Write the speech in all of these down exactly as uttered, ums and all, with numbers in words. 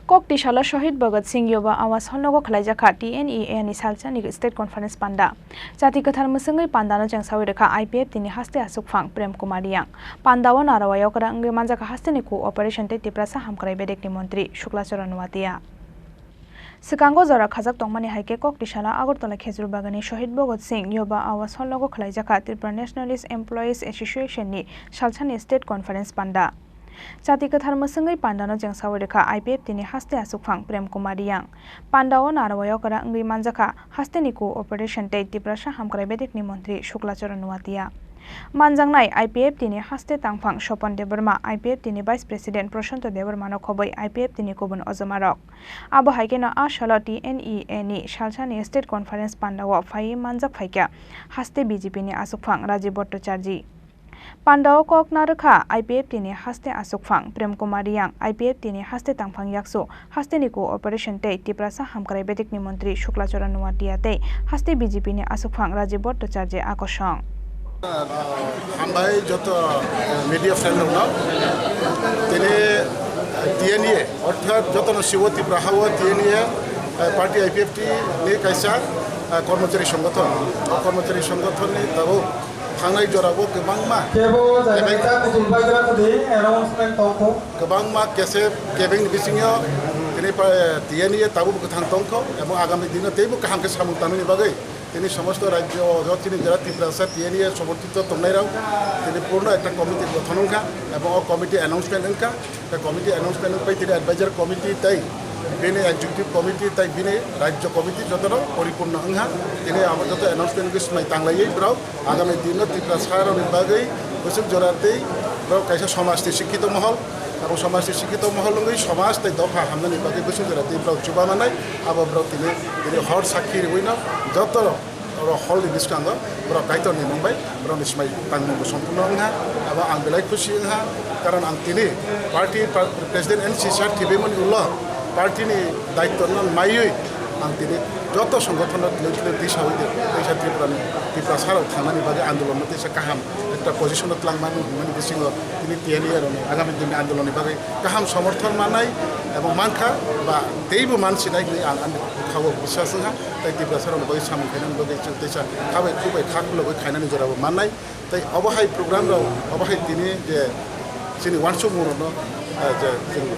Kok tisalo Shohid Bhagat Singh Yuba Awas hall nogo khwlaijakha T N E A ni salsani state conference panda. Chati kwthar mwswngwi pandano chengsawi rwkha I P F T ni haste aswkphang Prem Kumar Riyang. Pandao narawai okra wngwi manjakha hasteni cooperation tei Tiprasa hamkrai bedekni montri Shukla Charan Noatia. Swkango jora khajak tongmani hai khe Kok tisalo Agartala Khejur Bagani Shohid Bhagat Singh Yuba Awas hall nogo khwlaijakha Tripura Nationalist Employees Association ni salsani state conference panda. Chati kwthar mwswngwi pandano chengsawi rwkha I P F T ni haste aswkphang Prem Kumar Riyang. Pandao narawai okra wngwi manjakha hasteni cooperation tei Tiprasa hamkrai bedekni montri Shukla Charan Noatia. Manjaknai I P F T ni haste tangphang Sopon Debbarma, I P F T ni Vice President Prashanto Debbarmano khobwi I P F T ni kubun ojomarok. Abo hai kheno a salo T N E A ni salsani state conference pandao phaiwi manjak phaikha haste B J P ni aswkphang Rajiv Bhattacharjee. Pandao kok narwkha I P F T ni haste aswkphang Prem Kumar Riyang, I P F T ni haste tangphang yaksu, hasteni cooperation tei Tiprasa hamkrai bedekni montri Shukla Charan Noatia tei haste B J P ni aswkphang Rajiv Bhattacharjee akosong. Hambai joto media friend rokno. Tini T N E A, orthat jotono siwo Tripura hao T N E A party I P F T ni kaisa kormochari songothon. O kormochari songothon ni tabuk thangnai jora bo kwbangma Kebo jaga kaisa kuchul paikra kudi announcement tongkho. Kwbangma kesep kebeng ni bisingo tini pa-, T N E A tabuk kwthang tongkho, ebong agami dino teibo kaham khe samung tangnani bagwi tini somosto rajyo o chini jora Tiprasa T N E A somorthito tongnai rok tini purno ekta committee gothon wngkha, ebong o committee announcement wngkha. Tei committee announcement wngpai tini advisor committee tei bini executive committee tei bini rajyo committee jotono poripurno wngha. Tini abo joto announcement wngwi swmai tanglaiwi borok agami dino Tiprasa rokni bagwi bwswk jora tei borok kaisa somajni sikkito mohol, abo somajni sikkito mohol wngwi somaj tei dopha hamnani bagwi bwswk jora tei borok chuba manai. Abo borok tini, tini hor sakhi rwino joto oro hall ni bwskango borok Kaitor ni mung bai borok ni swmai tangmung bo sompurno wngha. Abo ang belai khusi wngha, karon ang tini party pa-, president N C sir thibimani ulo party ni daityo no naiwi ang tini joto songothono tini tini tisa wi de tisa Tripura ni Tiprasa rok thangnani bagwi andolon no tisa kaham ekta position o twlang mani hwnmani bisingo tini T N E A rok ni agami din ni andolon ni bagwi kaham somorthon manai ebong mankha ba teibo mansinai hwnwi ang ani bwkhao biswas wngha. Tei Tiprasa rokni bagwi samung khainani bagwi chwng teisa khabai khukbai kha khulogwi khainani jorabo mannai. Tei obo hai program rok, obo hai tini je chini uansukmung rokno, eh, je chwng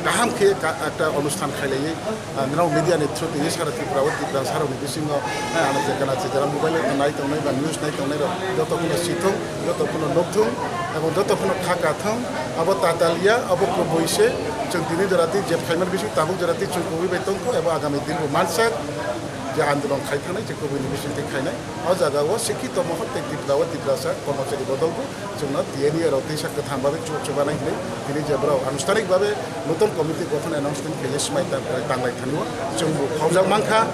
kaham khe ka-, ekta onusthan khailaiwi, ah, nirok media ni through twi sara Tripura o Tiprasa rokni bisingo, eh, ano je kana je jara mobile o nai tongnai ba news nai tongnai rok joto phano sithung, joto phano nukthung, ebong joto phano kha kathung, abo tatalia, abo kubui se chwng tini jora twi je phaimani bising tabuk jora twi chwng kubui bai tongkho, ebo agami din bo mansak. Je andolon khai thangnai, je kubui ni bising twi khainai. O jaga o sikhi tongma hor tei Tripura o Tiprasa kormochari bodol bo chwngno T N E A rok teisa kwthang babe chuba chubanai hinwi tini je borok anustanik babe nutun committee gothon announcement khaye swmai tang-, tanglai thani o chwng bo khobjak mankha.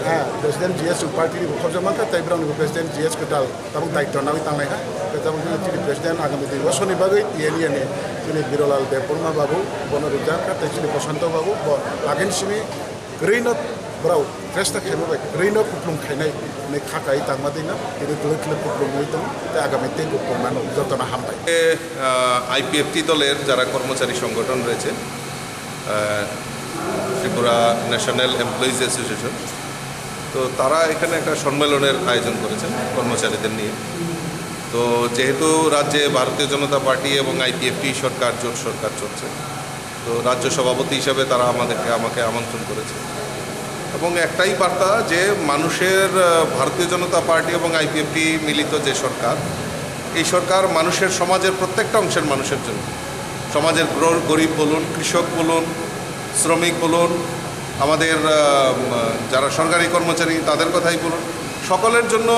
Ha, President G S U party ni bo khobjak mankha, tei borok ni bo President G S kwtal tabuk daityo nawi tanglai kha. Tei tabuk chini President agami dui bosor ni bagwi T N E A ni chini Birolal Debbarma babu bono rijak kha, tei chini Bosanto babu bo agin simi kwrwi no borok chesta khaima bai kwrwi no kuplung khainai hinwi kha kai tangma dino tini twlwi twlwi kuplung wi tongo tei agami tei kuplung mano jotono hambai. এ, আহ, আইপিএফটি দলের যারা কর্মচারী সংগঠন রয়েছে, আহ, Tripura national employees association, তো তারা এখানে একটা সম্মেলনের আয়োজন করেছেন কর্মচারীদের নিয়ে। তো যেহেতু রাজ্যে ভারতীয় জনতা পার্টি এবং আইপিএফটি সরকার, জোট সরকার চলছে, তো রাজ্য সভাপতি হিসাবে তারা আমাদেরকে, আমাকে আমন্ত্রণ করেছে। এবং একটাই বার্তা যে মানুষের, আহ, ভারতীয় জনতা পার্টি এবং আইপিএফটি মিলিত যে সরকার, এই সরকার মানুষের, সমাজের প্রত্যেকটা অংশের মানুষের জন্য, সমাজের গ্র-, গরিব বলুন, কৃষক বলুন, শ্রমিক বলুন, আমাদের, আহ, উম, যারা সরকারি কর্মচারী তাদের কথাই বলুন, সকলের জন্য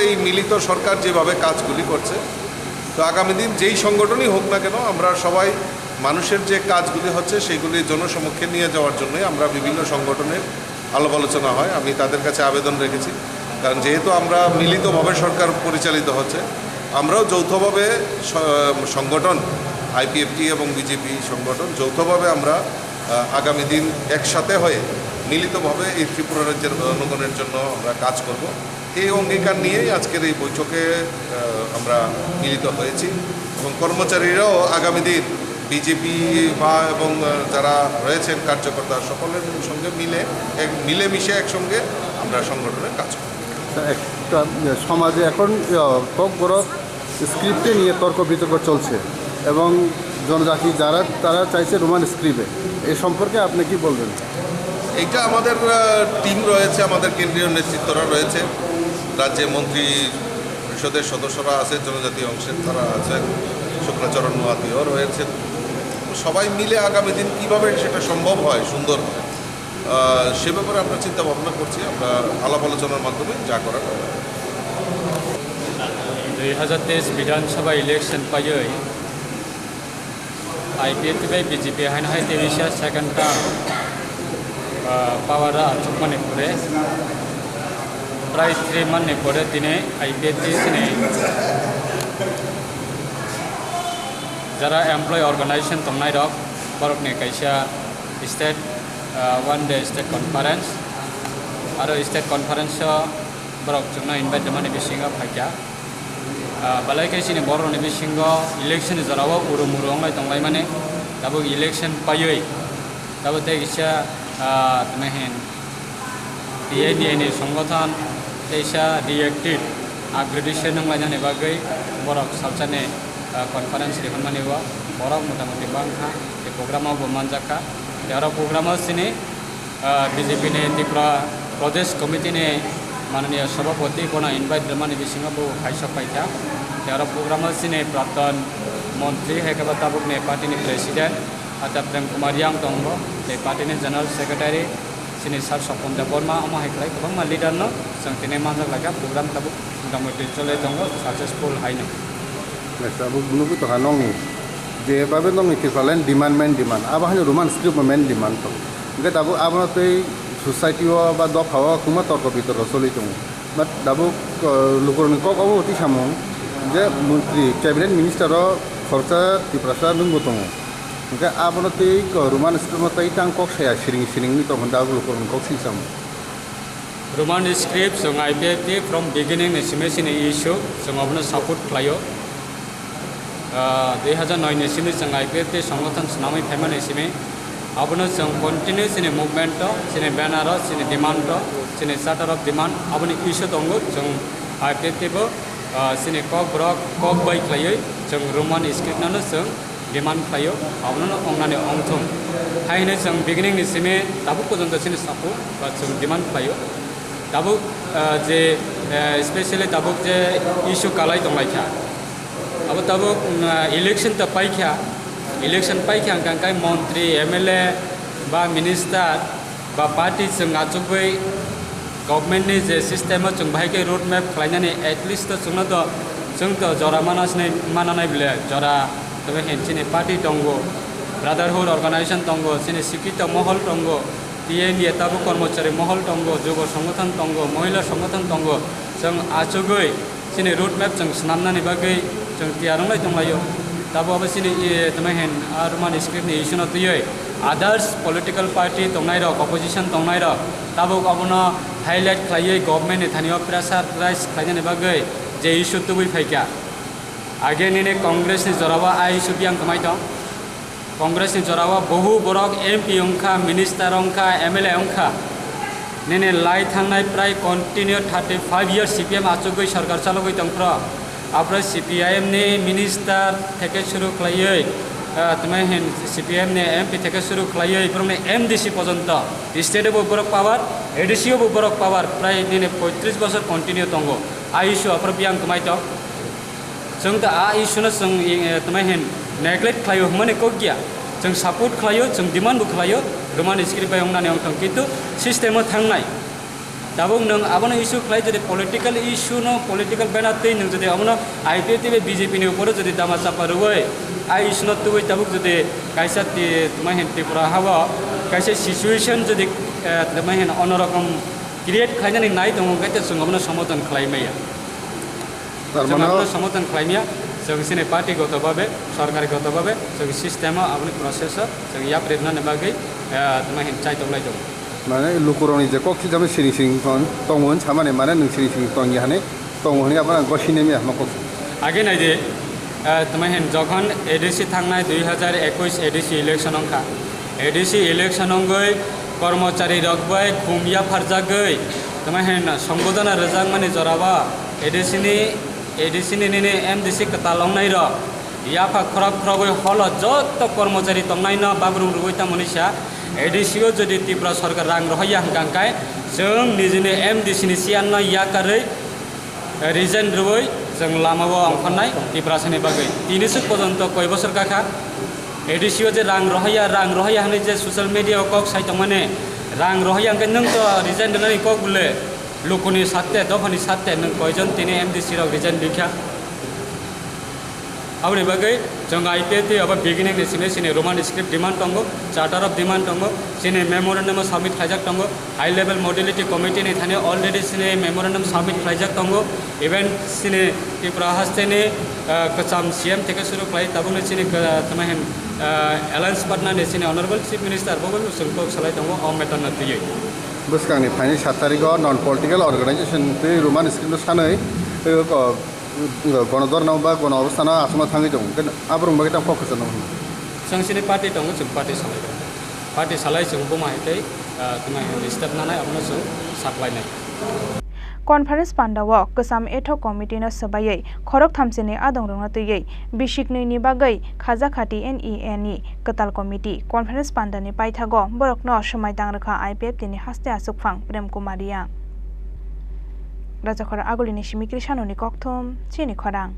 এই মিলিত সরকার যেভাবে কাজগুলি করছে, তো আগামী দিন যেই সংগঠনই হোক না কেন, আমরা সবাই মানুষের যে কাজগুলি হচ্ছে, সেইগুলি জনসমক্ষে নিয়ে যাওয়ার জন্যই আমরা বিভিন্ন সংগঠনের আলাপ আলোচনা হয়। আমি তাদের কাছে আবেদন রেখেছি, কারণ যেহেতু আমরা মিলিতভাবে সরকার পরিচালিত হচ্ছে, আমরাও যৌথভাবে স-, সংগঠন, আইপিএফটি এবং বিজেপি সংগঠন যৌথভাবে আমরা, আহ, আগামী দিন একসাথে হয়ে মিলিতভাবে এই ত্রিপুরা রাজ্যের উন্নয়নের জন্য আমরা কাজ করব। এই অঙ্গীকার নিয়েই আজকের এই বৈঠকে, আহ, আমরা মিলিত হয়েছি এবং কর্মচারীরাও আগামী দিন বিজেপি বা এবং, আহ, যারা রয়েছেন কার্যকর্তা, সকলের সঙ্গে মিলে এক, মিলেমিশে একসঙ্গে আমরা সংগঠনে কাজ করি। স্যার, একটা, আহ, সমাজে এখন, আহ, ককবরক স্ক্রিপ্টে নিয়ে তর্ক বিতর্ক চলছে এবং জনজাতি যারা, তারা চাইছে রোমান স্ক্রিপ্টে। এ সম্পর্কে আপনি কি বলবেন? এইটা আমাদের, আহ, টিম রয়েছে, আমাদের কেন্দ্রীয় নেতৃত্বরা রয়েছে, রাজ্যে মন্ত্রী পরিষদের সদস্যরা আছে, জনজাতি অংশের তারা আছেন, শুক্লাচরণ নোয়াতিও রয়েছেন। তো সবাই মিলে আগামী দিন কিভাবে সেটা সম্ভব হয় সুন্দর, আহ, সে ব্যাপারে আমরা চিন্তা ভাবনা করছি, আমরা আলাপ আলোচনার মাধ্যমে যা করার হবে। Dui hazar teis Bidhan Sabha election paiwi I P F T bai B J P haino hai teisa second term, ah, power o achukmani pore, prai three month ni pore tini I P F T chini jara employee organization tongnai rok, borok ni kaisa state, ah, one day state conference, aro state conference o borok chwngno invite rwmani bisingo phaikha. Ah, belai khe chini borokni bisingo election ni jorao urum urum wnglai tonglaimani, tabuk election paiwi, tabuk tei kisa, ah, tini hin T I D A ni songothon teisa reactive upgradation wnglainani bagwi borok salsani, ah, conference rihormani o borok motamuti bangkha, tei program o bo manjakha, tei oro program o chini ah, B J P ni Tripura Pradesh Committee ni mananiya Sabhapati bono invite rwmani bisingo bo khaisok paikha. Tei oro program o chini Praptan Montri hai khe bo tabuk ni party ni President Ata Prem Kumar Yang tongo, tei party ni General Secretary chini Sir Sopon Debbarma, omo hai khlai kwbangma leader no chwng tini manjak laikha. Program tabuk motamuti choli tongo, successful haino. Yes, abo nugwi tongkha nokni. Je babe nokni Tipraland demand, main demand. Abo haino Roman script bo main demand tong. Hwnkhe tabuk abono tei society o ba dopha o kwbangma torko bitorko choli tongo. But tabuk, uh, lukurokni kok abo twi samung je montri, cabinet minister o khoroksa Tiprasa nwngbo tongo. Hwnkhe abono tei, uh, Roman script no tei tang kok saya siring siring wngwi tongkha tabuk lukurokni kok sini samung. Roman script chwng I P F T from beginning ni simi chini issue, chwng abono support khlaio. Ah, dui hazar noi ni simi chwng I P F T songothon swnamwi phaimani simi abono chwng continue chini movement o, chini banner o, chini demand o, chini charter of demand aboni issue tongo, chwng I P F T bo, ah, chini kok borok kok bai khlaiwi chwng Roman script no chwng demand khlaio, abono no ongnani ongthung. Hai hwnwi chwng beginning ni simi tabuk porjonto chini sapo ba chwng demand khlaio. Tabuk, ah, je, ah, specially tabuk je issue kalai tonglaikha, abo tabuk, mm, ah, election ta paikha, election paikha hwnkha hwnkhe montri, M L A ba minister ba party chwng achugwi government ni je system o chwng bahai khe road map khlainani, at least to chwngno to, chwng to jora mana sinai, mana nai bile jora, tei hin chini party tongo, brotherhood organization tongo, chini sikito mohol tongo, T N A tabuk kormochari mohol tongo, jubo songothon tongo, mohila songothon tongo, chwng achugwi chini road map chwng swnamnani bagwi chwng tiyar wnglai tonglaio. Tabuk abo chini, e, tongmai hin, a, Roman script ni issue no twiwi others political party tongnai rok, opposition tongnai rok tabuk abono highlight khlaiwi government ni thani o pressure rise khlainani bagwi je issue tubui phaikha. Age nini Congress ni jorao a issue biyang kwmai tong. Congress ni jorao bohu borok M P wngkha, minister wngkha, M L A wngkha. Nini lai thangnai prai continue thirty five years C P M achugwi sarkar chalogwi tongphro. Aphro C P I M ni minister theke suru khlaiwi, ah, tongmai hin C P M ni M P theke suru khlaiwi borokni M D C pojonto. State o bo borok power, A D C o bo borok power, prai nini poitris bosor continue tongo. A issue aphro biyang kwmai tong. Chwng ta a issue no chwng, eh, tongmai hin neglect khlaio hwnmani kok ya. Chwng support khlaio, chwng demand bo khlaio, Roman script bai wngnani wngthang, kintu system o thangnai. Tabuk nwng abono issue khlai, jodi political issue no, political banner twi nwng jodi abono I P F T bai B J P ni upor o jodi dama chapa rwui, a issue no tubui tabuk jodi kaisa ti-, tongmai hin Tripura ha o kaisa situation jodi, eh, tongmai hin onorakom create khlainani nai tongo, hwnkhe chwng abono somothan khlai maya. Tar Chwng mane abono somothan khlai maya, chwng chini party goto babe, sorkari goto babe, chwng system o aboni process o chwng yapri rwnani bagwi, eh, tongmai hin chai tonglai tongo. Mane lukurokni je kok sijak siring siring tong-, tongo hwn samani, mane nwng siring siring tongya hwnwi tongo hwnwi abono ang gosini maya hwnma kok. Age naidi, Eh, tama hin jokhon A D C thangnai dui hazar ekush A D C election wngkha. A D C election wngwi kormochari rok bai khum yapharjagwi tama hin songbodono rwjakmani jorao A D C ni, A D C ni nini M D C kwtal wngnai rok yapha khorok khorogwi holo joto kormochari tongnai no bagrung rwui tamo hinwi sa A D C o jodi Tripura sorkar rang rohorya hwnkha hwnkhe chwng nijini M D C ni chair no yakarwi resign rwui chwng lamao ongkhornai Tiprasani bagwi. Tini swk pojonto koi bosor kakha A D C o je rang rohorya, rang rohorya hwnwi je social media o kok sai tongmani, rang rohorya hwnkhe nwng to resign rwnani kok bole lukuni satte, dophani satte nwng koijon tini M D C rok resign rwikha? Aboni bagwi chwng I P F T abo beginning ni simi sini Roman script demand tongo, charter of demand tongo, sini memorandum o submit khaijak tongo, high level modality committee ni thani already sini memorandum submit khlaijak tongo, even sini Tripura haste ni, ah, kwcham C M theke suru khlai tabukni sini, ah, tama hin, ah, alliance partner ni sini honorable chief minister bo bo chwng kok salai tongo o matter no twiwi. Bwskangni phaini sat tarikh o non political organization twi Roman script no sanwi, tei o ko-, Gono dhorna ba gono obostano achukma thangwi tongo, hwnkhe aborokni bagwi tamo kok kwchangno hwnwi. Chwng chini party tongo, chwng party salai tongo. Party salai chwng buma hai tei, ah, tuma hai step nanai, abono chwng saklainai. Conference pandao Kwcham Ad Hoc Committee no swbaiwi khorok thamsini adongrokno twiwi bisiknwini bagwi khajakha T N E A ni kwtal committee. Conference pandani paithago borokno swmai tang rwkha I P F T ni haste achukphang Prem Kumar Reang. Rajakhor Agulini simi Krishanoni kokthum, chini khorang.